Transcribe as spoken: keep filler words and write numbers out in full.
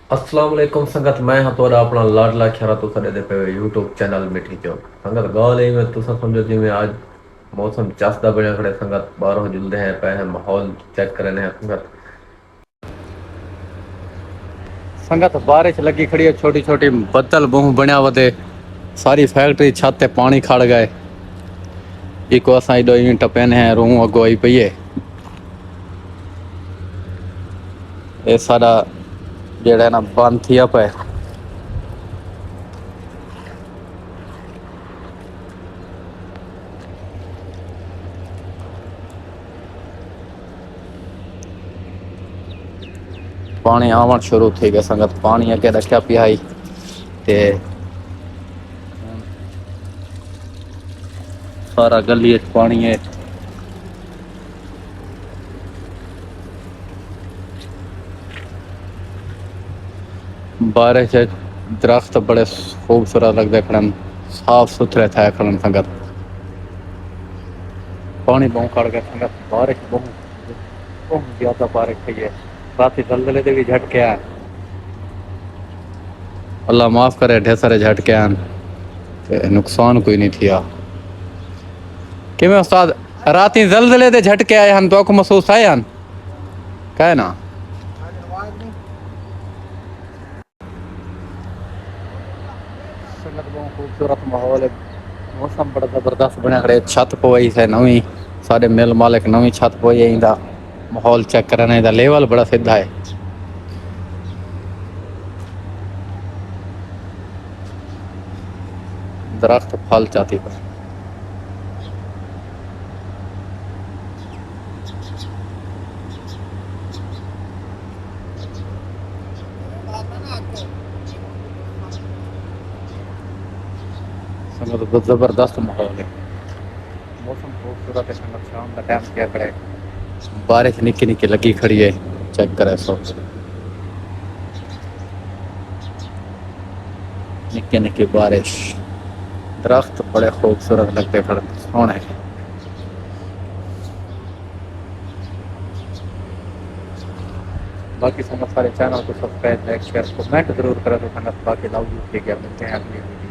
السلام علیکم سنگت، میں ہاں تہاݙا اپݨا لاڈلا کھیرا۔ تساں ݙیہدے پئے ہو یوٹیوب چینل مٹھی چوک۔ سنگت، ڳالھ ایویں، تساں سمجھو جیویں اڄ موسم چس دا بݨیا کھڑے سنگت، ٻاہروں جلدے ہیں پئے ہیں، ماحول چیک کرنے ہیں سنگت۔ سنگت، بارش لڳی کھڑی ہے، چھوٹی چھوٹی بدل ٻہوں بݨیا ودے، ساری فیکٹری چھت تے پاݨی کھڑ ڳئے۔ ایکو اساں ایݙو ایویں ٹپیندے ہیں، روح اڳوں آئی پئی ہے۔ اے سارا جیڑھا ہے نا، بند تھیا پئے۔ پاݨی آوݨ شروع تھی ڳئے سنگت، پاݨی اڳے رکھیا پیا ہئی تے سارا گلی اچ پاݨی ہے۔ بارش اچ درخت بڑے خوبصورت لڳدے کھڑن، صاف ستھرے تھئے کھڑن سنگت۔ پاݨی ٻہوں کھڑ ڳئے سنگت، بارش ٻہوں، ٻہوں زیادہ بارش تھئی ہے۔ راتی زلزلے دے وی جھٹکے آئے۔ اللہ معاف کرے، ڈھیر سارے جھٹکے آئن تے نقصان کوئی نہیں تھیا۔ کیویں استاد، راتی زلزلے دے جھٹکے آئے ہن، تہاکوں محسوس تھئے ہن؟ کائے نا؟ سنگت، ٻہوں خوبصورت ماحول ہے، موسم بڑا زبردست بݨیا کھڑے۔ چھت پوائی سے نویں، ساݙے مل مالک نویں چھت پوائی ہے، ایندا ماحول چیک کرݨ، ایندا لیول بڑا سدھا ہے۔ درخت پھل چاتی پئے۔ سنگت، زبردست ماحول ہے، موسم خوبصورت ہے سنگت، شام دا ٹائم تھیا کھڑے، بارش نکی نکی لڳی کھڑی ہے، چیک کرے سو۔ نکے نکے بارش، درخت بڑے خوبصورت لڳدے کھڑن، سوہݨے۔ باقی سنگت سارے چینل کوں سبسکرائب، لائک، شیئر، کمنٹ ضرور کرے تو سنگت، باقی لو یو کے گیا، ملتے ہیں اگلی ویڈیو۔